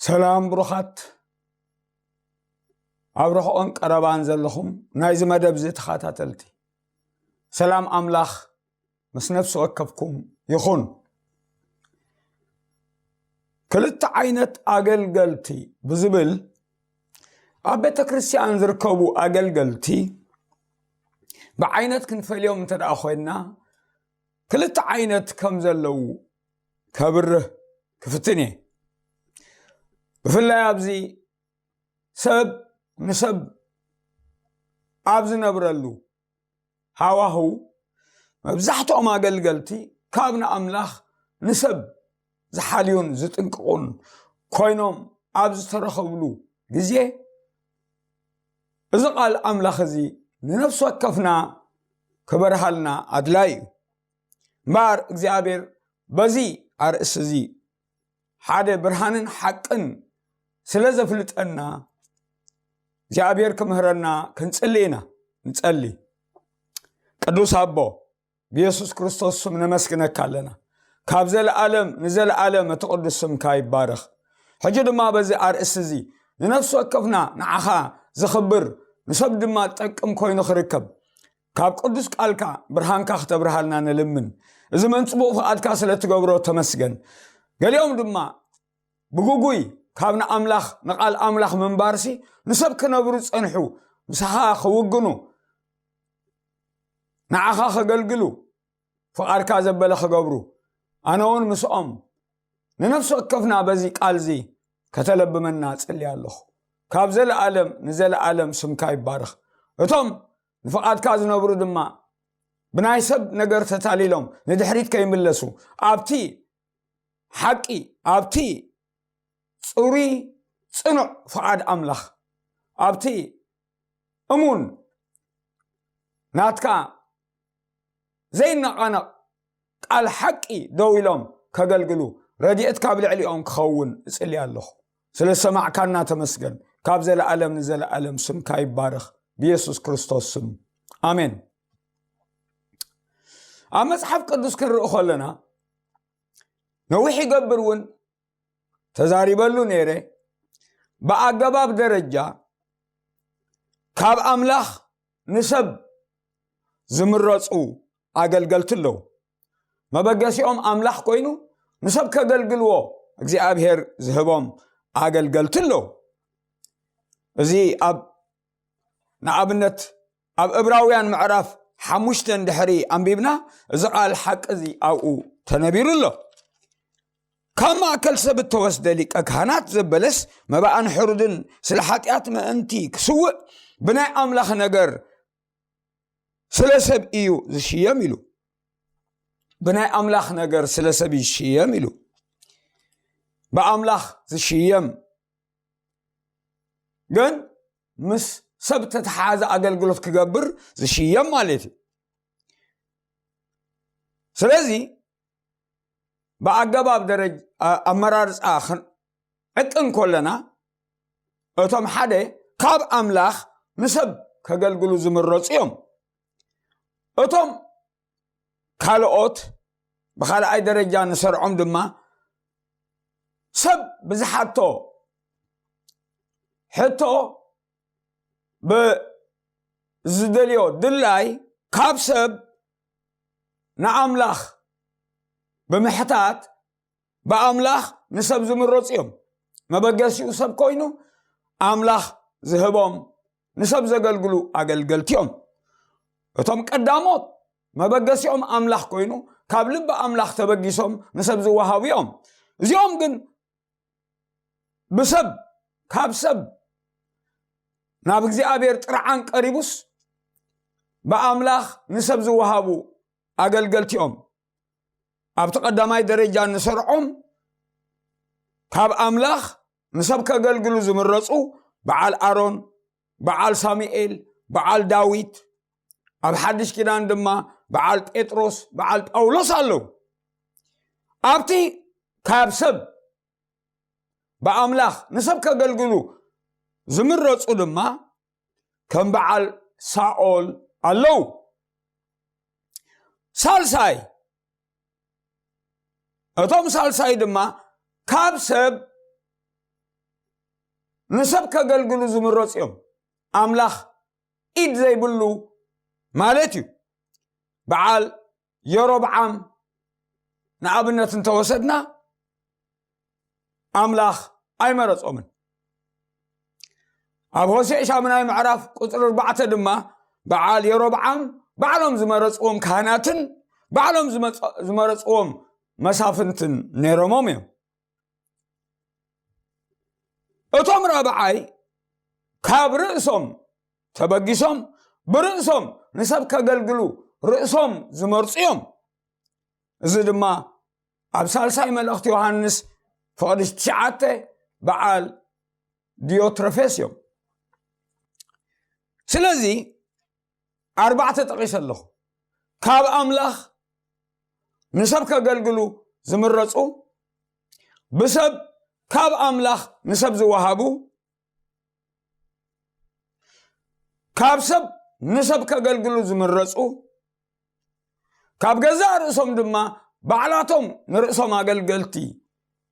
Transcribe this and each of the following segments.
ሰላም ብሩኻት፣ ኣብ ርሑቕን ቀረባን ዘለኹም ናይዚ መደብ እዚ ተኸታተልቲ፣ ሰላም ኣምላኽ ምስ ነፍሲ ወከፍኩም ይኹን። ክልተ ዓይነት ኣገልገልቲ ብዝብል፣ ኣብ ቤተ ክርስቲያን ዝርከቡ ኣገልገልቲ ብዓይነት ክንፈልዮም እንተ ደኣ ኮይንና፣ ክልተ ዓይነት ከም ዘለዉ ከብርህ ክፍትን እየ። ብፍላይ ኣብዚ ሰብ ንሰብ ኣብ ዝነብረሉ ሃዋህው፣ መብዛሕትኦም ኣገልገልቲ ካብ ንኣምላኽ ንሰብ ዝሓልዩን ዝጥንቅቑን ኮይኖም ኣብ ዝተረኸብሉ ግዜ፣ እዚ ቃል ኣምላኽ እዚ ንነፍሲ ወከፍና ክበርሃልና ኣድላይ እዩ። እምበኣር እግዚኣብሔር በዚ ኣርእስቲ እዚ ሓደ ብርሃንን ሓቅን ስለ ዘፍልጠና እግዚኣብሔር ክምህረና ክንጽሊ ኢና። ንጸሊ። ቅዱስ ኣቦ፣ ብየሱስ ክርስቶስ ስም ነመስግነካ ኣለና። ካብ ዘለኣለም ንዘለኣለም እቲ ቅዱስ ስምካ ይባረኽ። ሕጂ ድማ በዚ ኣርእስቲ እዚ ንነፍሲ ወከፍና ንዓኻ ዝኽብር ንሰብ ድማ ጠቅም ኮይኑ ክርከብ ካብ ቅዱስ ቃልካ ብርሃንካ ክተብርሃልና ንልምን። እዚ መን ጽቡቕ ፍቓድካ ስለ ትገብሮ ተመስገን። ገሊኦም ድማ ብግጉይ ካብ ንኣምላኽ ንቓል ኣምላኽ ምንባርሲ ንሰብ ክነብሩ ጸንሑ፣ ምሳኻ ክውግኑ፣ ንዓኻ ከገልግሉ፣ ፍቓድካ ዘበለ ክገብሩ፣ ኣነ እውን ምስኦም ንነፍሲ ወከፍና በዚ ቃል እዚ ከተለብመና ጽልያ ኣለኹ። ካብ ዘለኣለም ንዘለኣለም ስምካ ይባረኽ። እቶም ንፍቓድካ ዝነብሩ ድማ ብናይ ሰብ ነገር ተታሊሎም ንድሕሪት ከይምለሱ፣ ኣብቲ ሓቂ፣ ኣብቲ ጽሩይ ጽኑዕ ፍቓድ ኣምላኽ፣ ኣብቲ እሙን ናትካ ዘይነቓነቕ ቃል ሓቂ ደው ኢሎም ከገልግሉ ረድኤትካ ኣብ ልዕሊኦም ክኸውን እጽሊ ኣለኹ። ስለ ዝሰማዕካና ተመስገን። ካብ ዘለኣለም ንዘለኣለም ስምካ ይባረኽ፣ ብየሱስ ክርስቶስ ስም፣ ኣሜን። ኣብ መጽሓፍ ቅዱስ ክንርኢ ከለና፣ ነዊሕ ይገብር እውን ተዛሪበሉ ነይረ። ብኣገባብ ደረጃ ካብ ኣምላኽ ንሰብ ዝምረጹ ኣገልገልቲ ኣለዉ። መበገሲኦም ኣምላኽ ኮይኑ ንሰብ ከገልግልዎ እግዚኣብሔር ዝህቦም ኣገልገልቲ ኣለዉ። እዚ ኣብ ንኣብነት ኣብ ዕብራውያን ምዕራፍ ሓሙሽተ እንድሕሪ ኣንቢብና፣ እዚ ቃል ሓቂ እዚ ኣብኡ ተነቢሩ ኣሎ። ካብ ማእከል ሰብ እተወስደ ሊቀ ካህናት ዘበለስ መባእን ሕሩድን ስለ ሓጢኣት ምእንቲ ክስውእ ብናይ ኣምላኽ ነገር ስለ ሰብ እዩ ዝሽየም ኢሉ። ብናይ ኣምላኽ ነገር ስለ ሰብ ይሽየም ኢሉ። ብኣምላኽ ዝሽየም ግን ምስ ሰብ ተተሓሓዘ ኣገልግሎት ክገብር ዝሽየም ማለት እዩ። ስለዚ ብኣገባብ ደረጃ ኣመራርፃ ክንዕቅን ከለና፣ እቶም ሓደ ካብ ኣምላኽ ንሰብ ከገልግሉ ዝምረፁ እዮም። እቶም ካልኦት ብኻልኣይ ደረጃ ንሰርዖም ድማ ሰብ ብዝሓቶ ሕቶ ብዝደልዮ ድላይ ካብ ሰብ ንኣምላኽ ብምሕታት ብኣምላኽ ንሰብ ዝምረፁ እዮም። መበገሲኡ ሰብ ኮይኑ ኣምላኽ ዝህቦም ንሰብ ዘገልግሉ ኣገልገልቲ እዮም። እቶም ቀዳሞት መበገሲኦም ኣምላኽ ኮይኑ ካብ ልቢ ኣምላኽ ተበጊሶም ንሰብ ዝወሃቡ እዮም። እዚኦም ግን ብሰብ ካብ ሰብ ናብ እግዚኣብሔር ጥርዓን ቀሪቡስ ብኣምላኽ ንሰብ ዝወሃቡ ኣገልገልቲ እዮም። ኣብቲ ቀዳማይ ደረጃ ንሰርዖም ካብ ኣምላኽ ንሰብ ከገልግሉ ዝምረፁ በዓል ኣሮን፣ በዓል ሳሙኤል፣ በዓል ዳዊት፣ ኣብ ሓድሽ ኪዳን ድማ በዓል ጴጥሮስ፣ በዓል ጳውሎስ ኣለዉ። ኣብቲ ካብ ሰብ ብኣምላኽ ንሰብ ከገልግሉ ዝምረፁ ድማ ከም በዓል ሳኦል ኣለዉ። ሳልሳይ፣ እቶም ሳልሳይ ድማ ካብ ሰብ ንሰብ ከገልግሉ ዝምረጹ እዮም። ኣምላኽ ኢድ ዘይብሉ ማለት እዩ። በዓል የሮብዓም ንኣብነት እንተወሰድና፣ ኣምላኽ ኣይመረጾምን። ኣብ ሆሴዕ ሻሙናይ ምዕራፍ ቁጽሪ ኣርባዕተ ድማ፣ በዓል የሮብዓም ባዕሎም ዝመረጽዎም ካህናትን ባዕሎም ዝመጸ-፣ ዝመረጽዎም መሳፍንትን ነይሮሞም እዮም። እቶም ራብዓይ ካብ ርእሶም ተበጊሶም ብርእሶም ንሰብ ከገልግሉ ርእሶም ዝመርጹ እዮም። እዚ ድማ ኣብ ሳልሳይ መልእኽቲ ዮሃንስ ፍቕዲ ትሽዓተ በዓል ዲዮትረፌስ እዮም። ስለዚ ኣርባዕተ ጠቒሰ ኣለኹ። ካብ ኣምላኽ ንሰብ ከገልግሉ ዝምረጹ፣ ብሰብ ካብ ኣምላኽ ንሰብ ዝወሃቡ፣ ካብ ሰብ ንሰብ ከገልግሉ ዝምረጹ፣ ካብ ገዛእ ርእሶም ድማ ባዕላቶም ንርእሶም ኣገልገልቲ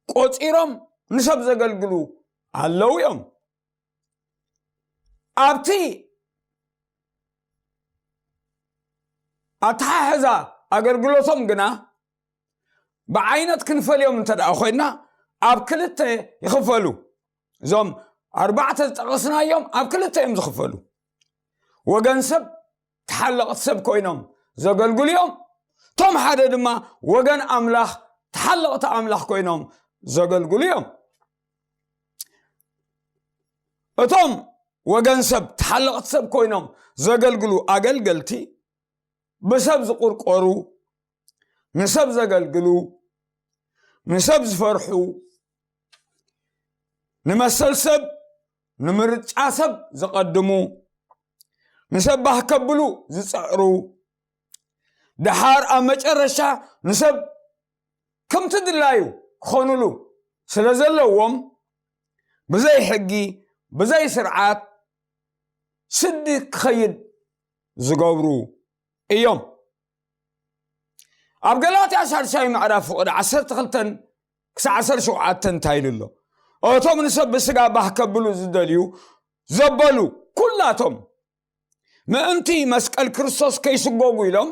ቆጺሮም ንሰብ ዘገልግሉ ኣለዉ እዮም። ኣብቲ ኣተሓሕዛ ኣገልግሎቶም ግና ብዓይነት ክንፈልዮም እንተ ደኣ ኮይና፣ ኣብ ክልተ ይኽፈሉ። እዞም ኣርባዕተ ዝጠቐስናዮም ኣብ ክልተ እዮም ዝኽፈሉ። ወገን ሰብ፣ ተሓለቕቲ ሰብ ኮይኖም ዘገልግሉ እዮም። እቶም ሓደ ድማ ወገን ኣምላኽ፣ ተሓለቕቲ ኣምላኽ ኮይኖም ዘገልግሉ እዮም። እቶም ወገን ሰብ፣ ተሓለቕቲ ሰብ ኮይኖም ዘገልግሉ ኣገልገልቲ፣ ብሰብ ዝቑርቆሩ፣ ንሰብ ዘገልግሉ፣ ንሰብ ዝፈርሑ፣ ንመሰል ሰብ፣ ንምርጫ ሰብ ዝቐድሙ፣ ንሰብ ባህ ከብሉ ዝጽዕሩ፣ ደሓር ኣብ መጨረሻ ንሰብ ከምቲ ድላዩ ክኾኑሉ ስለ ዘለዎም፣ ብዘይ ሕጊ፣ ብዘይ ስርዓት ስዲ ክኸይድ ዝገብሩ እዮም። ኣብ ገላትያ ሳልሳይ ምዕራፍ ፍቕዲ ዓሰርተ ክልተ ክሳዕ ዓሰርተ ሸውዓተ እንታይ ኢሉ ኣሎ? እቶም ንሰብ ብስጋ ባህ ከብሉ ዝደልዩ ዘበሉ ኩላቶም፣ ምእንቲ መስቀል ክርስቶስ ከይስጎጉ ኢሎም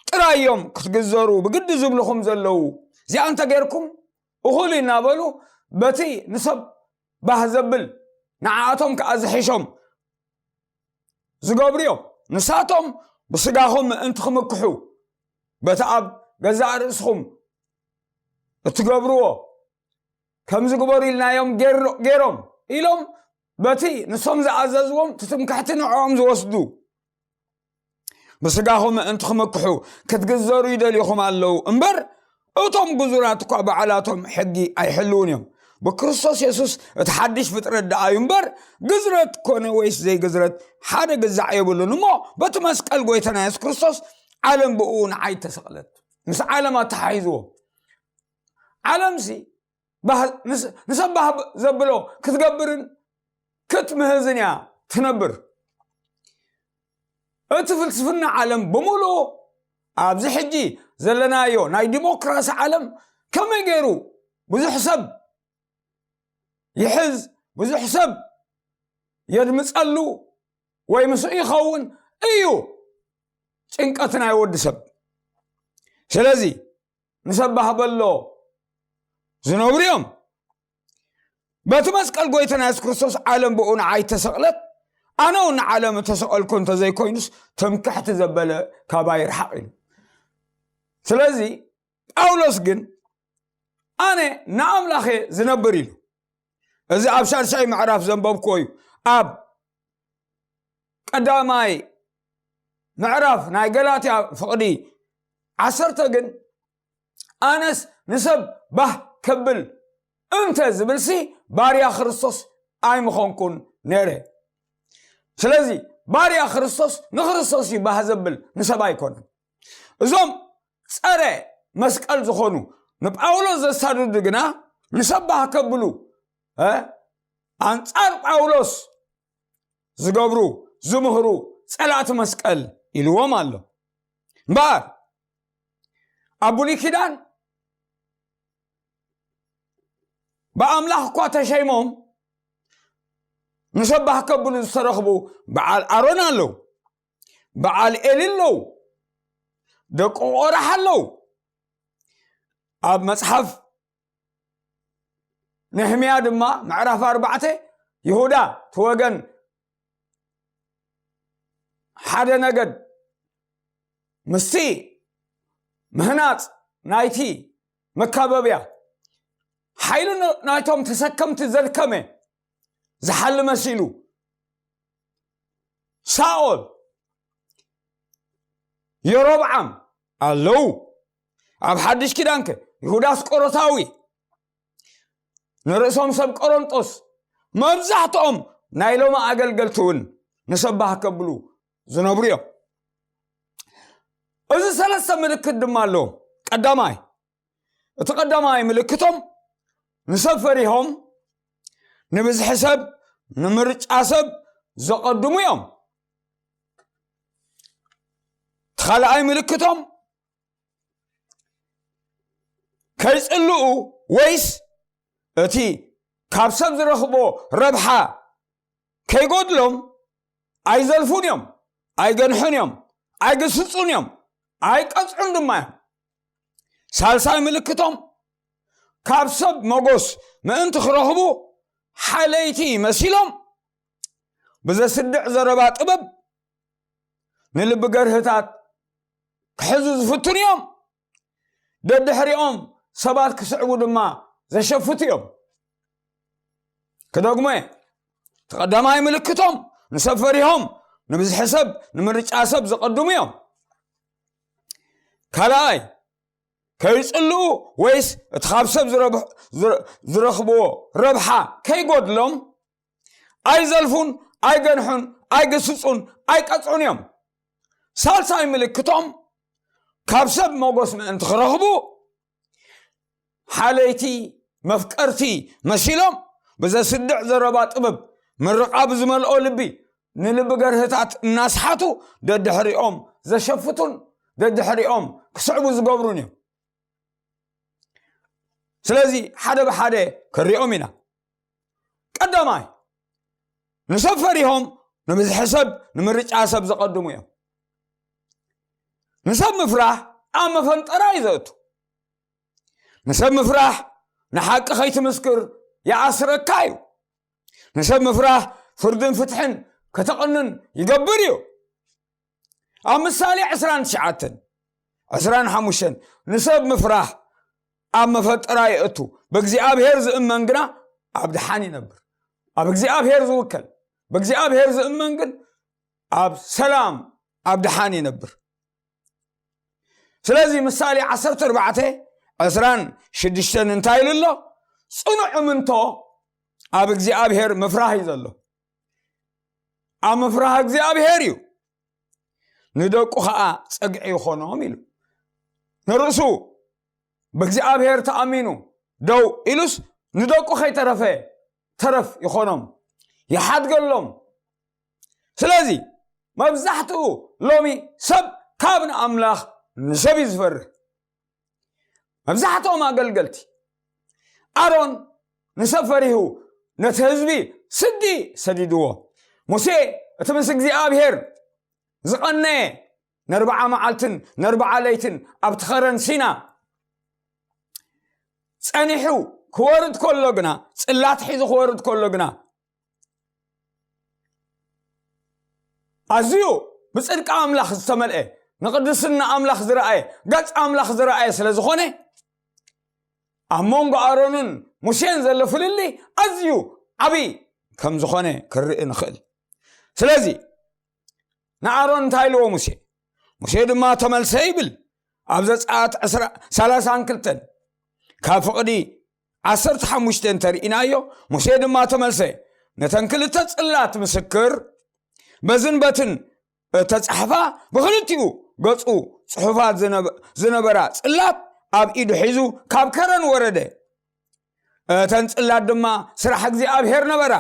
ጥራይ እዮም ክትግዘሩ ብግዲ ዝብልኹም ዘለዉ። እዚኣ እንተ ጌርኩም እኹል እዩ እናበሉ፣ በቲ ንሰብ ባህ ዘብል ንዓኣቶም ከኣ ዝሕሾም ዝገብሩ እዮም። ንሳቶም ብስጋኹም ምእንቲ ክምክሑ፣ በቲ ኣብ ገዛእ ርእስኹም እትገብርዎ ከም ዝግበሩ ኢልናዮም ገይሮ-፣ ገይሮም ኢሎም፣ በቲ ንሶም ዝኣዘዝዎም ትትምክሕቲ ንዕኦም ዝወስዱ፣ ብስጋኹም ምእንቲ ክምክሑ ክትግዘሩ ይደልዩኹም ኣለዉ እምበር፣ እቶም ግዙራት እኳ ባዕላቶም ሕጊ ኣይሕልውን እዮም። ብክርስቶስ የሱስ እቲ ሓድሽ ፍጥረት ደኣ እዩ እምበር፣ ግዝረት ኮነ ወይስ ዘይግዝረት ሓደ ግዛዕ የብሉን። እሞ በቲ መስቀል ጎይታና የሱስ ክርስቶስ ዓለም ብእኡ ንዓይ ተሰቕለት። ምስ ዓለም ኣተሓሒዝዎ። ዓለምሲ ባህ-፣ ንስ-፣ ንሰብ ባህ ዘብሎ ክትገብርን ክትምህዝን እያ ትነብር። እቲ ፍልስፍና ዓለም ብምሉኡ ኣብዚ ሕጂ ዘለናዮ ናይ ዲሞክራሲ ዓለም ከመይ ገይሩ ብዙሕ ሰብ ይሕዝ፣ ብዙሕ ሰብ የድምፀሉ ወይ ምስኡ ይኸውን እዩ ጭንቀት ናይ ወዲ ሰብ። ስለዚ ንሰብ ባህ በሎ ዝነብሩ እዮም። በቲ መስቀል ጎይታና የሱስ ክርስቶስ ዓለም ብኡ ንዓይ ተሰቕለት፣ ኣነ እውን ንዓለም እተሰቐልኩ እንተዘይኮይኑስ ትምክሕቲ ዘበለ ካባይ ይርሓቕ ኢሉ። ስለዚ ጳውሎስ ግን ኣነ ንኣምላኽ እየ ዝነብር ኢሉ። እዚ ኣብ ሻድሻይ ምዕራፍ ዘንበብክዎ እዩ። ኣብ ቀዳማይ ምዕራፍ ናይ ገላትያ ፍቕዲ ዓሰርተ ግን ኣነስ ንሰብ ባህ ከብል እንተ ዝብልሲ ባርያ ክርስቶስ ኣይምኾንኩን ነይረ። ስለዚ ባርያ ክርስቶስ ንክርስቶስ እዩ ባህ ዘብል ንሰብ ኣይኮነን። እዞም ጸረ መስቀል ዝኾኑ ንጳውሎስ ዘሳድዱ ግና ንሰብ ባህ ከብሉ፣ እ፣ ኣንጻር ጳውሎስ ዝገብሩ ዝምህሩ ጸላእቲ መስቀል ኢልዎም ኣሎ። እምበኣር ኣብ ብሉይ ኪዳን ብኣምላኽ እኳ ተሸይሞም ንሰባህ ከብሉ ዝተረኽቡ በዓል ኣሮን ኣለዉ፣ በዓል ኤሊ ኣለዉ፣ ደቂ ቆራሕ ኣለዉ። ኣብ መጽሓፍ ነህምያ ድማ ምዕራፍ ኣርባዕተ፣ ይሁዳ እቲ ወገን ሓደ ነገድ ምስቲ ምህናጽ ናይቲ መካበብያ ሓይሊ ን-፣ ናይቶም ተሰከምቲ ዘድከመ ዝሓሊ መሲሉ። ሳኦል፣ የሮብዓም ኣለዉ። ኣብ ሓድሽ ኪዳንከ ይሁዳ ኣስቆሮታዊ፣ ንርእሶም ሰብ ቆሮንጦስ፣ መብዛሕትኦም ናይ ሎሚ ኣገልገልቲ እውን ንሰባህ ከብሉ ዝነብሩ እዮም። እዚ ሰለስተ ምልክት ድማ ኣለዎም። ቀዳማይ፣ እቲ ቀዳማይ ምልክቶም ንሰብ ፈሪሆም ንብዝሒ ሰብ፣ ንምርጫ ሰብ ዘቐድሙ እዮም። እቲ ካልኣይ ምልክቶም ከይጽልኡ ወይስ እቲ ካብ ሰብ ዝረኽቦ ረብሓ ከይጎድሎም ኣይዘልፉን እዮም፣ ኣይገንሑን እዮም፣ ኣይግስጹን እዮም፣ ኣይቀጽዑን ድማ እዮም። ሳልሳይ ምልክቶም ካብ ሰብ መጎስ ምእንቲ ክረኽቡ ሓለይቲ መሲሎም ብዘስድዕ ዘረባ ጥበብ ንልቢ ገርህታት ክሕዙ ዝፍትኑ እዮም። ደድሕሪኦም ሰባት ክስዕቡ ድማ ዘሸፍቱ እዮም። ክደግሞ እየ። እቲ ቀዳማይ ምልክቶም ንሰብ ፈሪሆም ንብዝሒ ሰብ፣ ንምርጫ ሰብ ዘቐድሙ እዮም። ካልኣይ፣ ከይጽልኡ ወይስ እቲ ካብ ሰብ ዝረብሕ-፣ ዝረ-፣ ዝረኽብዎ ረብሓ ከይጎድሎም ኣይዘልፉን፣ ኣይገንሑን፣ ኣይግስጹን፣ ኣይቀጽዑን እዮም። ሳልሳይ ምልክቶም ካብ ሰብ መጎስ ምእንቲ ክረኽቡ ሓለይቲ መፍቀርቲ መሲሎም ብዘስድዕ ዘረባ ጥበብ ምርቓ ብዝመልኦ ልቢ ንልቢ ገርህታት እናስሓቱ ደድሕሪኦም ዘሸፍቱን ደድሕሪኦም ክስዕቡ ዝገብሩን እዮም። ስለዚ ሓደ ብሓደ ክሪኦም ኢና። ቀዳማይ፣ ንሰብ ፈሪሆም ንብዝሒ ሰብ፣ ንምርጫ ሰብ ዘቐድሙ እዮም። ንሰብ ምፍራህ ኣብ መፈንጠራ እዩ ዘእቱ። ንሰብ ምፍራህ ንሓቂ ከይትምስክር ይኣስረካ እዩ። ንሰብ ምፍራህ ፍርድን ፍትሕን ከተቐንን ይገብር እዩ። ኣብ ምሳሌ ዕስራን ትሽዓተን፣ ዕስራን ሓሙሽተን፣ ንሰብ ምፍራህ ኣብ መፈንጠራ የእቱ፣ ብእግዚኣብሔር ዝእመን ግና ኣብ ድሓን ይነብር። ኣብ እግዚኣብሔር ዝውከል፣ ብእግዚኣብሔር ዝእመን ግን ኣብ ሰላም፣ ኣብ ድሓን ይነብር። ስለዚ ምሳሌ ዓሰርተ ኣርባዕተ ዕስራን ሽዱሽተን እንታይ ኢሉ ኣሎ? ጽኑዕ እምንቶ ኣብ እግዚኣብሔር ምፍራህ እዩ ዘሎ። ኣብ ምፍራህ እግዚኣብሔር እዩ፣ ንደቁ ኸኣ ጸግዒ ይኾኖም ኢሉ። ንርእሱ ብእግዚኣብሔር ተኣሚኑ ደው ኢሉስ ንደቁ ከይተረፈ ተረፍ ይኾኖም፣ ይሓድገሎም። ስለዚ መብዛሕትኡ ሎሚ ሰብ ካብ ንኣምላኽ ንሰብ እዩ ዝፈርህ። መብዛሕትኦም ኣገልገልቲ፣ ኣሮን ንሰብ ፈሪሁ ነቲ ህዝቢ ስዲ ሰዲድዎ። ሙሴ እቲ ምስ እግዚኣብሔር ዝቐነየ ነርብዓ መዓልትን ነርብዓ ለይትን ኣብቲ ኸረን ሲና ጸኒሑ ክወርድ ከሎ ግና፣ ጽላት ሒዙ ክወርድ ከሎ ግና፣ ኣዝዩ ብጽድቂ ኣምላኽ ዝተመልአ፣ ንቅድስና ኣምላኽ ዝረኣየ፣ ገጽ ኣምላኽ ዝረኣየ ስለ ዝኾነ፣ ኣብ መንጎ ኣሮንን ሙሴን ዘሎ ፍልልይ ኣዝዩ ዓብዪ ከም ዝኾነ ክርኢ ንኽእል። ስለዚ ንኣሮን እንታይ ኢልዎ ሙሴ? ሙሴ ድማ ተመልሰ ይብል። ኣብ ዘጸኣት ዕስራ፣ ሰላሳን ክልተን ካብ ፍቕዲ ዓሰርተ ሓሙሽተ እንተርኢናዮ፣ ሙሴ ድማ ተመልሰ፣ ነተን ክልተ ጽላት ምስክር በዝን በትን እተጻሕፋ ብኽልቲኡ ገጹ ጽሑፋት ዝነበ-፣ ዝነበራ ጽላት ኣብ ኢዱ ሒዙ ካብ ከረን ወረደ። እተን ጽላት ድማ ስራሕ እግዚኣብሔር ነበራ።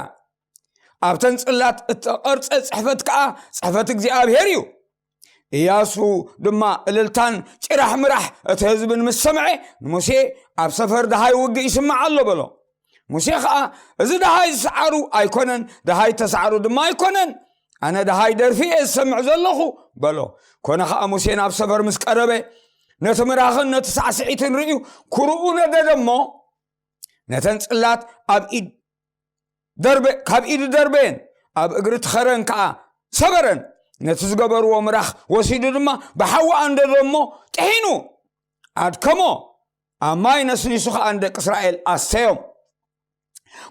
ኣብተን ጽላት እተቐርጸ ጽሕፈት ከኣ ጽሕፈት እግዚኣብሔር እዩ። እያሱ ድማ እልልታን ጭራሕ ምራሕ እቲ ህዝብን ምስ ሰምዐ፣ ንሙሴ፣ ኣብ ሰፈር ደሃይ ውግእ ይስማዕ ኣሎ በሎ። ሙሴ ኸኣ፣ "እዚ ደሃይ ዝሰዓሩ ኣይኮነን፣ ደሃይ ተሳዕሩ ድማ ኣይኮነን፣ ኣነ ደሃይ ደርፊ እየ ዝሰምዕ ዘለኹ" በሎ። ኮነ ኸኣ፣ ሙሴ ናብ ሰፈር ምስ ቀረበ፣ ነቲ ምራኽን ነቲ ሳዕስዒትን ርእዩ፣ ኩርኡ ነደደ እሞ፣ ነተን ጽላት ኣብ ኢድ ደርበ-፣ ካብ ኢዱ ደርበየን፣ ኣብ እግሪ እቲ ኸረን ከኣ ሰበረን። ነቲ ዝገበርዎ ምራኽ ወሲዱ ድማ ብሓዊ ኣንደዶ እሞ፣ ጥሒኑ ኣድከሞ። ኣብ ማይ ነስኒሱ ኸኣ ንደቂ እስራኤል ኣስተዮም።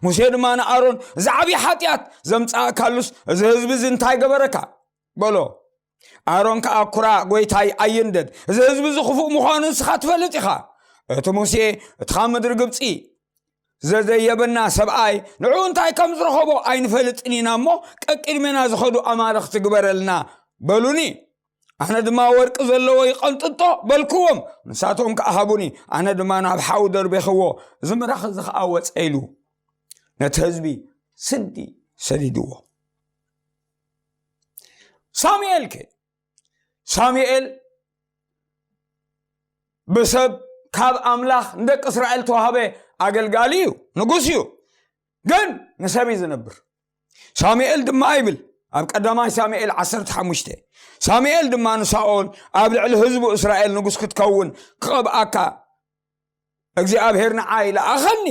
ሙሴ ድማ ንኣሮን፣ "እዚ ዓብዪ ሓጢኣት ዘምጻእካሉስ፣ እዚ ህዝቢ እዚ እንታይ ገበረካ?" በሎ። ኣሮን ከኣ፣ "ኩራ፣ ጐይታይ፣ ኣይንደድ። እዚ ህዝቢ እዚ ክፉእ ምዃኑ ንስኻ ትፈልጥ ኢኻ። እቲ ሙሴ፣ እቲ ካብ ምድሪ ግብጺ ዘደየበና ሰብኣይ፣ ንዕኡ እንታይ ከም ዝረኸቦ ኣይንፈልጥን ኢና እሞ፣ ቀቂድሜና ዝኸዱ ኣማልኽቲ ግበረልና" በሉኒ። ኣነ ድማ፣ "ወርቂ ዘለዎ ይቐንጥጦ" በልክዎም፣ ንሳቶም ከኣ ሃቡኒ። ኣነ ድማ ናብ ሓዊ ደርቤኽዎ፣ እዚ ምራኽ እዚ ኸኣ ወጸ ኢሉ ነቲ ህዝቢ ስዲ ሰዲድዎ። ሳሙኤል ከ? ሳሙኤል ብሰብ ካብ ኣምላኽ ንደቂ እስራኤል ተዋህበ ኣገልጋሊ እዩ፣ ንጉስ እዩ። ግን ንሰብ እዩ ዝነብር። ሳሙኤል ድማ ይብል፣ ኣብ ቀዳማይ ሳሙኤል ዓሰርተ ሓሙሽተ፣ "ሳሙኤል ድማ ንሳኦል፣ ኣብ ልዕሊ ህዝቡ እስራኤል ንጉስ ክትከውን ክቐብኣካ እግዚኣብሔር ንዓይ ለኣኸኒ።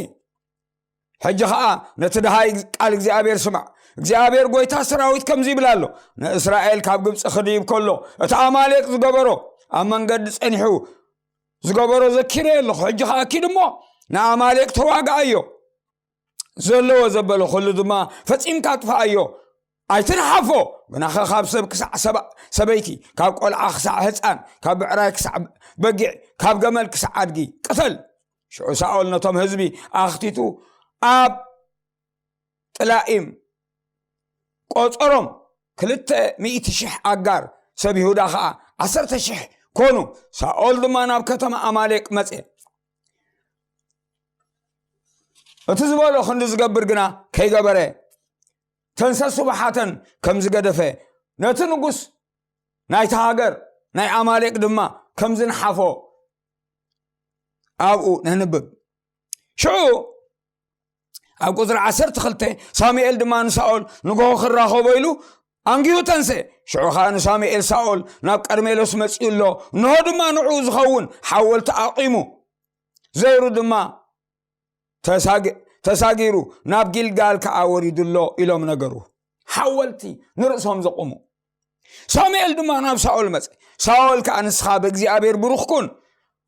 ሕጂ ኸኣ ነቲ ደሃይ ቃል እግዚኣብሔር ስማዕ። እግዚኣብሔር ጐይታ ሰራዊት ከምዚ ይብል ኣሎ፣ ንእስራኤል ካብ ግብጺ ክድይብ ከሎ፣ እቲ ኣማሌቅ ዝገበሮ፣ ኣብ መንገዲ ጸኒሑ ዝገበሮ ዘኪረዮ ኣለኹ። ሕጂ ኸኣ ኪድ እሞ ንኣማሌቅ ተዋግኣዮ፣ ዘለዎ ዘበለ ኹሉ ድማ ፈጺምካ ኣጥፍኣዮ። ኣይትንሓፎ፣ ግናኸ ካብ ሰብ ክሳዕ ሰባ-፣ ሰበይቲ፣ ካብ ቆልዓ ክሳዕ ህፃን፣ ካብ ብዕራይ ክሳዕ በጊዕ፣ ካብ ገመል ክሳዕ ኣድጊ ቅተል።" ሽዑ ሳኦል ነቶም ህዝቢ ኣኽቲቱ ኣብ ጥላኢም ቆጸሮም፣ ክልተ ሚእቲ ሽሕ ኣጋር፣ ሰብ ይሁዳ ኸኣ ዓሰርተ ሽሕ ኮኑ። ሳኦል ድማ ናብ ከተማ ኣማሌቅ መጸ። እቲ ዝበሎ ክንዲ ዝገብር ግና ከይገበረ፣ ተንሰ ስቡሓተን ከም ዝገደፈ፣ ነቲ ንጉስ ናይቲ ሃገር ናይ ኣማሌቅ ድማ ከም ዝንሓፎ ኣብኡ ነንብብ። ሽዑ ኣብ ቁጽሪ ዓሰርተ ክልተ፣ ሳሙኤል ድማ ንሳኦል፣ "ንግሆ ክራኸቦ" ኢሉ ኣንጊሁ ተንሰ። ሽዑ ኸኣ ንሳሙኤል ሳኦል ናብ ቀርሜሎስ መጺኡ ኣሎ፣ እንሆ ድማ ንዕኡ ዝኸውን ሓወልቲ ኣቑሙ፣ ዘይሩ ድማ ተሳግ-፣ ተሳጊሩ ናብ ጊልጋል ከኣ ወሪዱ ኣሎ ኢሎም ነገሩ። ሓወልቲ ንርእሶም ዘቑሙ። ሳሙኤል ድማ ናብ ሳኦል መጸ። ሳኦል ከኣ፣ "ንስኻ ብእግዚኣብሔር ብሩኽ ኩን፣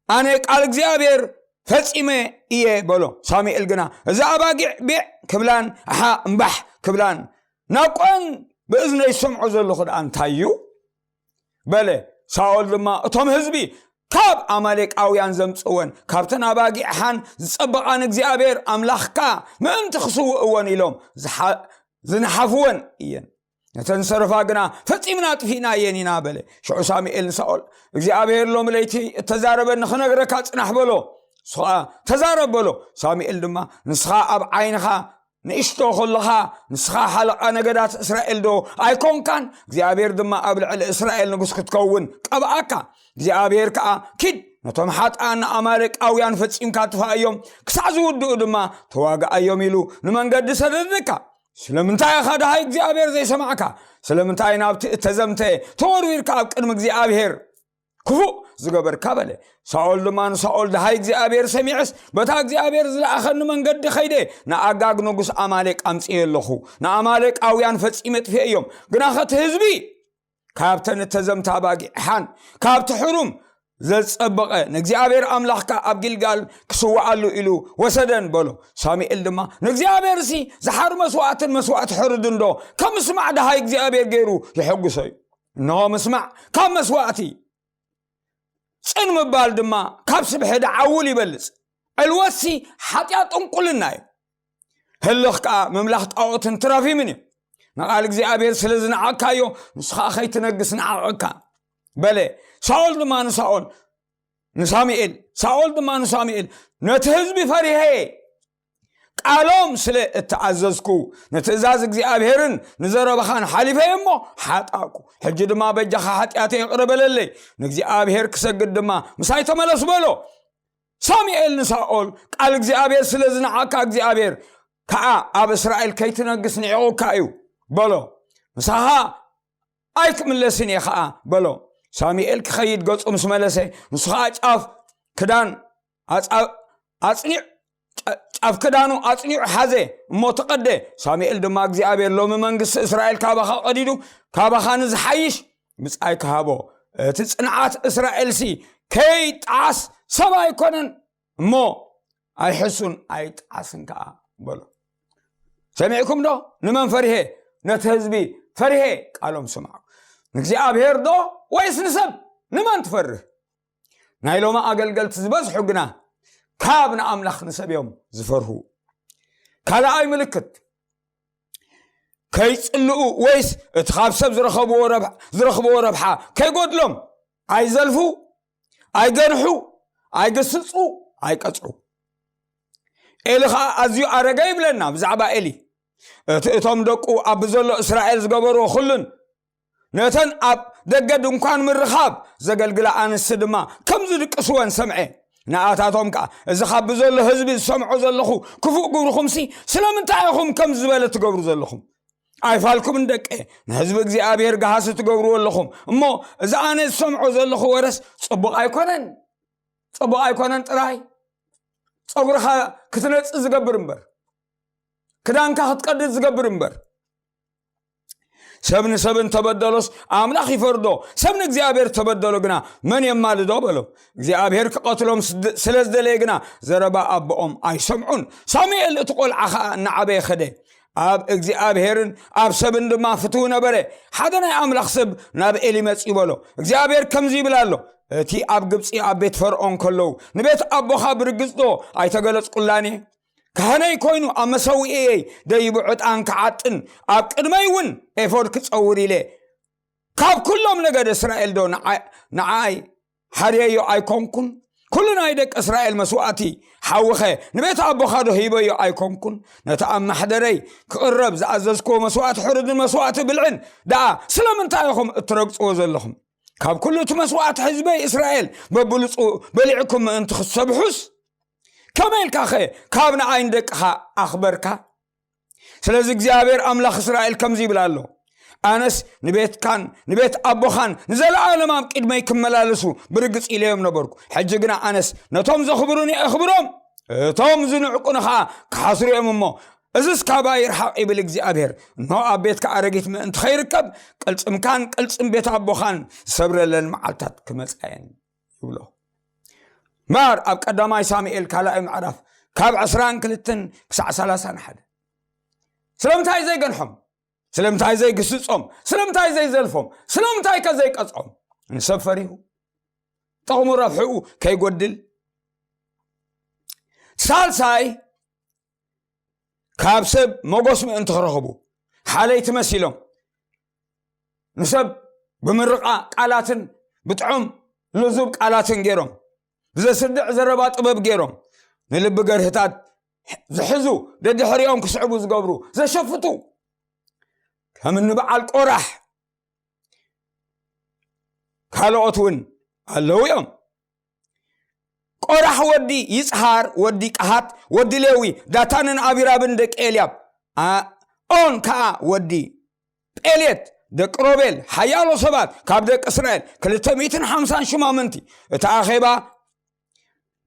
ኣነ ቃል እግዚኣብሔር ፈጺመ እየ" በሎ። ሳሙኤል ግና፣ "እዛ ኣባጊዕ ቢዕ ክብላን ኣሓ እምባሕ ክብላን፣ ናብ ቆን ብእዝነይ ዝሰምዖ ዘለኹ ደኣ እንታይ እዩ?" በለ። ሳኦል ድማ፣ "እቶም ህዝቢ ካብ ኣማሌቃውያን ዘምጽእወን፣ ካብተን ኣባጊዕ ሓን ዝጸበቓ ንእግዚኣብሔር ኣምላኽካ ምእንቲ ክስውእወን ኢሎም ዝሓ-፣ ዝነሓፍወን እየን። ነተን ዝተረፋ ግና ፈጺምና ኣጥፊእናየን ኢና" በለ። ሽዑ ሳሙኤል ንሳኦል፣ "እግዚኣብሔር ሎሚ ለይቲ እተዛረበኒ ክነግረካ ጽናሕ" በሎ። ንሱ ኸኣ፣ "ተዛረብ" በሎ። ሳሙኤል ድማ፣ "ንስኻ ኣብ ዓይንኻ ንእሽቶ ኸለኻ፣ ንስኻ ሓለቓ ነገዳት እስራኤል ዶ ኣይኮንካን? እግዚኣብሔር ድማ ኣብ ልዕሊ እስራኤል ንጉስ ክትከውን ቀብኣካ። እግዚኣብሔር ከኣ፣ 'ኪድ፣ ነቶም ሓጥኣን ኣማሌቃውያን ፈጺምካ ጥፍኣዮም፣ ክሳዕ ዝውድኡ ድማ ተዋግኣዮም' ኢሉ ንመንገዲ ሰደደካ። ስለምንታይ ኢኻ ደሃይ እግዚኣብሔር ዘይሰማዕካ? ስለምንታይ ናብቲ እተዘምተ ተወርዊርካ ኣብ ቅድሚ እግዚኣብሔር ክፉእ ዝገበርካ?" በለ። ሳኦል ድማ ንሳኦል፣ "ደሃይ እግዚኣብሔር ሰሚዐስ፣ በታ እግዚኣብሔር ዝለኣኸኒ መንገዲ ኸይደ ንኣጋግ ንጉስ ኣማሌቅ ኣምጽኤ ኣለኹ። ንኣማሌቃውያን ፈጺመ ጥፍኤዮም። ግናኸ እቲ ህዝቢ ካብተን እተዘምታ ኣባጊዕ ሓን፣ ካብቲ ሕሩም ዘጸበቐ ንእግዚኣብሔር ኣምላኽካ ኣብ ጊልጋል ክስውኣሉ ኢሉ ወሰደን" በሎ። ሳሙኤል ድማ፣ "ንእግዚኣብሔርሲ ዝሓር መስዋእትን መስዋእቲ ሕሩድን ዶ ከምስማዕ ደሃይ እግዚኣብሔር ገይሩ የሐጉሶ እዩ? እንሆ ምስማዕ ካብ መስዋእቲ፣ ጽን ምባል ድማ ካብ ስብሒ ደዓውል ይበልጽ። ዕልወትሲ ሓጢኣት ጥንቁልና እዩ። ህልኽ ከኣ ምምላኽ ጣኦትን ትራፊምን እዩ። ንቓል እግዚኣብሔር ስለ ዝነዓቕካዮ፣ ንሱ ኸኣ ኸይትነግስ ነዓቐካ" በለ። ሳኦል ድማ ንሳኦል፣ ንሳሙኤል፣ ሳኦል ድማ ንሳሙኤል፣ "ነቲ ህዝቢ ፈሪሄ፣ ቃሎም ስለ እተኣዘዝኩ፣ ንትእዛዝ እግዚኣብሔርን ንዘረባኻን ሓሊፈ እሞ ሓጣእኩ። ሕጂ ድማ በጃኻ ሓጢኣተይ ይቕረ በለለይ፣ ንእግዚኣብሔር ክሰግድ ድማ ምሳይ ተመለስ" በሎ። ሳሙኤል ንሳኦል፣ ቃል እግዚኣብሔር ስለ ዝነዓካ እግዚኣብሔር ከዓ ኣብ እስራኤል ከይትነግስ ንዒቑካ እዩ በሎ። ምሳኻ ኣይክምለስን እየ ከዓ በሎ። ሳሙኤል ክኸይድ ገጹ ምስ መለሰ፣ ንሱ ከዓ ጫፍ ክዳን ኣጻ-፣ ኣጽኒዕ፣ ጫ-፣ ጫፍ ክዳኑ ኣጽኒዑ ሓዘ እሞ ተቐደ። ሳሙኤል ድማ እግዚኣብሔር ሎሚ መንግስቲ እስራኤል ካባኻ ቀዲዱ፣ ካባኻ ንዝሓይሽ ብጻይ ክሃቦ፣ እቲ ጽንዓት እስራኤልሲ ከይጣዓስ ሰብ ኣይኮነን እሞ ኣይሕሱን ኣይጣዓስን ከኣ በሎ። ሰሚዕኩም ዶ? ንመን ፈሪሄ? ነቲ ህዝቢ ፈሪሄ። ቃሎም ስማዑ። ንእግዚኣብሔር ዶ ወይስ ንሰብ? ንመን ትፈርህ? ናይ ሎሚ ኣገልገልቲ ዝበዝሑ ግና ካብ ንኣምላኽ ንሰብ እዮም ዝፈርሁ። ካልኣይ ምልክት፣ ከይጽልኡ ወይስ እቲ ካብ ሰብ ዝረኸብዎ ረብሓ፣ ዝረኽብዎ ረብሓ ከይጎድሎም፣ ኣይዘልፉ፣ ኣይገንሑ፣ ኣይግስጹ፣ ኣይቀጽዑ። ኤሊ ኸኣ ኣዝዩ ኣረገ ይብለና ብዛዕባ ኤሊ። እቲ እቶም ደቁ ኣብ ዘሎ እስራኤል ዝገበርዎ ኩሉን ነተን ኣብ ደገ ድንኳን ምርኻብ ዘገልግላ ኣንስቲ ድማ ከም ዝድቅስወን ሰምዐ። ንኣታቶም ከኣ፣ "እዚ ካብ ብዘሎ ህዝቢ ዝሰምዖ ዘለኹ ክፉእ ግብርኹምሲ ስለምንታይ ኢኹም ከምዚ ዝበለ ትገብሩ ዘለኹም? ኣይፋልኩምን ደቀ፣ ንህዝቢ እግዚኣብሔር ገሃሲ ትገብርዎ ኣለኹም። እሞ እዚ ኣነ ዝሰምዖ ዘለኹ ወረስ ጽቡቕ ኣይኮነን፣ ጽቡቕ ኣይኮነን ጥራይ ጸጉርኻ ክትነጽ ዝገብር እምበር፣ ክዳንካ ክትቀድድ ዝገብር እምበር፣ ሰብ ንሰብ እንተበደሎስ ኣምላኽ ይፈርዶ፣ ሰብ ንእግዚኣብሔር ተበደሎ ግና መን የማልዶ?" በሎም። እግዚኣብሔር ክቐትሎም ስድ-፣ ስለ ዝደለየ ግና ዘረባ ኣቦኦም ኣይሰምዑን። ሳሙኤል እቲ ቈልዓ ኸኣ እናዓበየ ኸደ። ኣብ እግዚኣብሔርን ኣብ ሰብን ድማ ፍትው ነበረ። ሓደ ናይ ኣምላኽ ሰብ ናብ ኤሊ መጺኡ በሎ፣ "እግዚኣብሔር ከምዚ ይብል ኣሎ፣ እቲ ኣብ ግብጺ ኣብ ቤት ፈርዖን ከለዉ ንቤት ኣቦኻ ብርግጽዶ ኣይተገለጽኩላን እየ? ካህነይ ኮይኑ ኣብ መሰውእየይ ደይቡ ዕጣን ክዓጥን ኣብ ቅድመይ እውን ኤፎድ ክጸውር ኢለ ካብ ኩሎም ነገድ እስራኤል ዶ ንዓ-፣ ንዓይ ሓርየዮ ኣይኮንኩን? ኩሉ ናይ ደቂ እስራኤል መስዋእቲ ሓውኸ ንቤት ኣቦኻ ዶ ሂበዮ ኣይኮንኩን? ነቲ ኣብ ማሕደረይ ክቕረብ ዝኣዘዝክዎ መስዋእቲ ሕሩድን መስዋእቲ ብልዕን ደኣ ስለምንታይ ኢኹም እትረግጽዎ ዘለኹም? ካብ ኩሉ እቲ መስዋእቲ ህዝበይ እስራኤል በብሉጹ በሊዕኩም ምእንቲ ክትሰብሑስ፣ ከመይ ኢልካኸ ካብ ንዓይ ንደቅኻ ኣኽበርካ?" ስለዚ እግዚኣብሔር ኣምላኽ እስራኤል ከምዚ ይብል ኣሎ፣ "ኣነስ ንቤትካን ንቤት ኣቦኻን ንዘለኣለም ኣብ ቅድመይ ክመላለሱ ብርግጽ ኢለዮም ነበርኩ። ሕጂ ግና ኣነስ ነቶም ዘኽብሩኒ ኣኽብሮም፣ እቶም ዝንዕቁኒ ኸኣ ክሓስሩ እዮም እሞ፣ እዝስ ካባይ ይርሓቕ ይብል እግዚኣብሔር። እንሆ ኣብ ቤትካ ኣረጊት ምእንቲ ኸይርከብ፣ ቅልጽምካን ቅልጽም ቤት ኣቦኻን ዝሰብረለን መዓልታት ክመጻ እየን" ይብሎ። እምበኣር ኣብ ቀዳማይ ሳሙኤል ካልኣይ ምዕራፍ ካብ ዕስራን ክልተን ክሳዕ ሰላሳን ሓደ፣ ስለምንታይ ዘይገንሖም? ስለምንታይ ዘይግስጾም? ስለምንታይ ዘይዘልፎም? ስለምንታይ ከ ዘይቀጽዖም? ንሰብ ፈሪሁ፣ ጥቕሙ ረብሕኡ ከይጎድል። ሳልሳይ፣ ካብ ሰብ መጎስ ምእንቲ ክረኽቡ፣ ሓለይቲ መሲሎም፣ ንሰብ ብምርቓ ቃላትን ብጥዑም ልዙብ ቃላትን ገይሮም፣ ብዘስድዕ ዘረባ ጥበብ ገይሮም፣ ንልቢ ገርህታት ዝሕዙ፣ ደድሕሪኦም ክስዕቡ ዝገብሩ፣ ዘሸፍቱ፣ ከም እኒ በዓል ቆራሕ፣ ካልኦት እውን ኣለዉ እዮም። ቆራሕ ወዲ ይጽሃር፣ ወዲ ቀሃት፣ ወዲ ሌዊ፣ ዳታንን ኣቢራብን ደቂ ኤልያብ፣ ኣ-፣ ኦን ከኣ ወዲ ጴሌት፣ ደቂ ሮቤል፣ ሓያሎ ሰባት ካብ ደቂ እስራኤል፣ ክልተ ሚእትን ሓምሳን ሽማምንቲ። እቲ ኣኼባ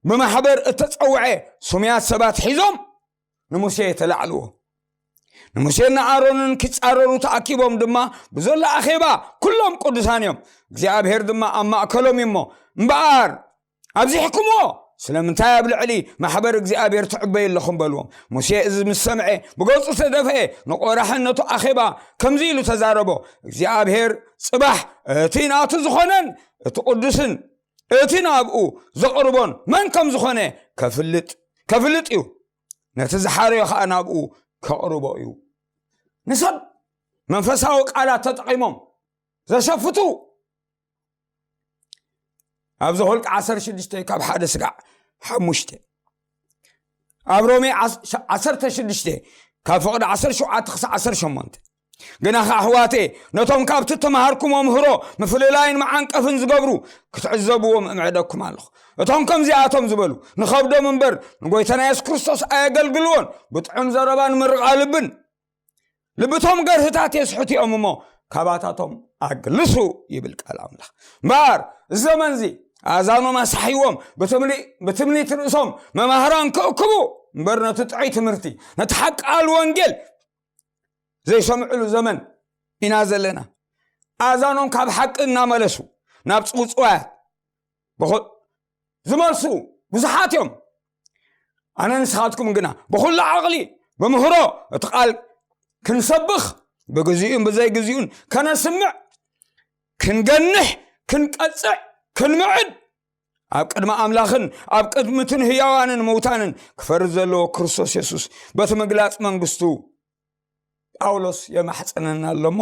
ብማሕበር እተጸውዐ ስሙያት ሰባት ሒዞም ንሙሴ ተላዕልዎ። ንሙሴን ንኣሮንን ክጻረሩ ተኣኪቦም ድማ፣ ብዘሎ ኣኼባ ኩሎም ቅዱሳን እዮም፣ እግዚኣብሔር ድማ ኣብ ማእከሎም እዩ እሞ፣ እምበኣር ኣብዚሕኩምዎ ስለምንታይ ኣብ ልዕሊ ማሕበር እግዚኣብሔር ትዕበዩ ኣለኹም? በልዎም። ሙሴ እዚ ምስ ሰምዐ ብገጹ ተደፍአ፣ ንቆራሕን ነቱ ኣኼባ ከምዚ ኢሉ ተዛረቦ፣ እግዚኣብሔር ጽባሕ እቲ ናቱ ዝኾነን እቲ ቅዱስን እቲ ናብኡ ዘቕርቦን መን ከም ዝኾነ ከፍልጥ፣ ከፍልጥ እዩ። ነቲ ዝሓረዮ ኸኣ ናብኡ ከቕርቦ እዩ። ንሰብ መንፈሳዊ ቃላት ተጠቒሞም ዘሸፍቱ፣ ኣብ ዘኍልቍ ዓሰርተ ሽዱሽተ ካብ ሓደ ስጋዕ ሓሙሽተ፣ ኣብ ሮሜ ዓስ-፣ ዓሰርተ ሽዱሽተ ካብ ፍቕዲ ዓሰርተ ሸውዓተ ክሳዕ ዓሰርተ ሸሞንተ፣ ግናኸ ኣሕዋተየ፣ ነቶም ካብቲ እተምሃርኩሞ ምህሮ ምፍልላይን መዓንቀፍን ዝገብሩ ክትዕዘብዎም እምዕደኩም ኣለኹ። እቶም ከምዚኣቶም ዝበሉ፣ ንኸብዶም እምበር ንጎይታና የሱስ ክርስቶስ ኣየገልግልዎን፣ ብጥዑም ዘረባን ምርቓ ልብን ልብቶም ገርህታት የስሕቱ እዮም እሞ፣ ካባታቶም ኣግልሱ ይብል ቃል ኣምላኽ። እምበኣር እዚ ዘመንዚ ኣእዛኖም ኣሳሕይዎም ብትምኒ-፣ ብትምኒት ርእሶም መማህራን ክእክቡ እምበር ነቲ ጥዑይ ትምህርቲ፣ ነቲ ሓቂ ቃል ወንጌል ዘይሰምዕሉ ዘመን ኢና ዘለና። ኣእዛኖም ካብ ሓቂ እናመለሱ ናብ ጽውጽዋያት ብኹ-፣ ዝመልሱ ብዙሓት እዮም። ኣነ ንስኻትኩም ግና ብኹሉ ዓቕሊ ብምህሮ እቲ ቃል ክንሰብኽ ብግዚኡን ብዘይግዚኡን ከነስምዕ ክንገንሕ ክንቀጽዕ ክንምዕድ ኣብ ቅድሚ ኣምላኽን ኣብ ቅድሚ እትን ህያዋንን ምውታንን ክፈርድ ዘለዎ ክርስቶስ የሱስ በቲ ምግላጽ መንግስቱ ጳውሎስ የማሕፀነና ኣሎ እሞ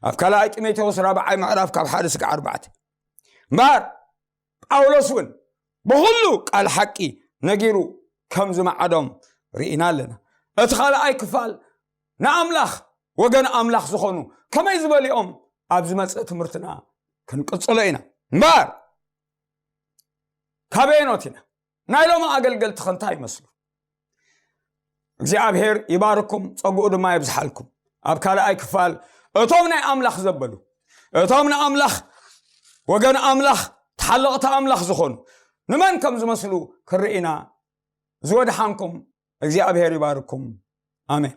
ኣብ ካልኣይ ጢሞቴዎስ ራብዓይ ምዕራፍ ካብ ሓደ ስጋዕ ኣርባዕተ እምበኣር ጳውሎስ እውን ብኹሉ ቃል ሓቂ ነጊሩ ከም ዝመዓዶም ርኢና ኣለና። እቲ ካልኣይ ክፋል ንኣምላኽ ወገን ኣምላኽ ዝኾኑ ከመይ ዝበሊኦም ኣብ ዝመፅእ ትምህርትና ክንቅፅሎ ኢና። እምበኣር ካበየኖት ኢና? ናይ ሎሚ ኣገልገልቲ ከንታ ይመስሉ። እግዚኣብሔር ይባርኩም፣ ጸጉኡ ድማ ይብዝሓልኩም። ኣብ ካልኣይ ክፋል እቶም ናይ ኣምላኽ ዘበሉ፣ እቶም ንኣምላኽ ወገን ኣምላኽ ተሓለቕቲ ኣምላኽ ዝኾኑ ንመን ከም ዝመስሉ ክርኢና ዝወድሓንኩም እግዚኣብሔር ይባርኩም። ኣሜን።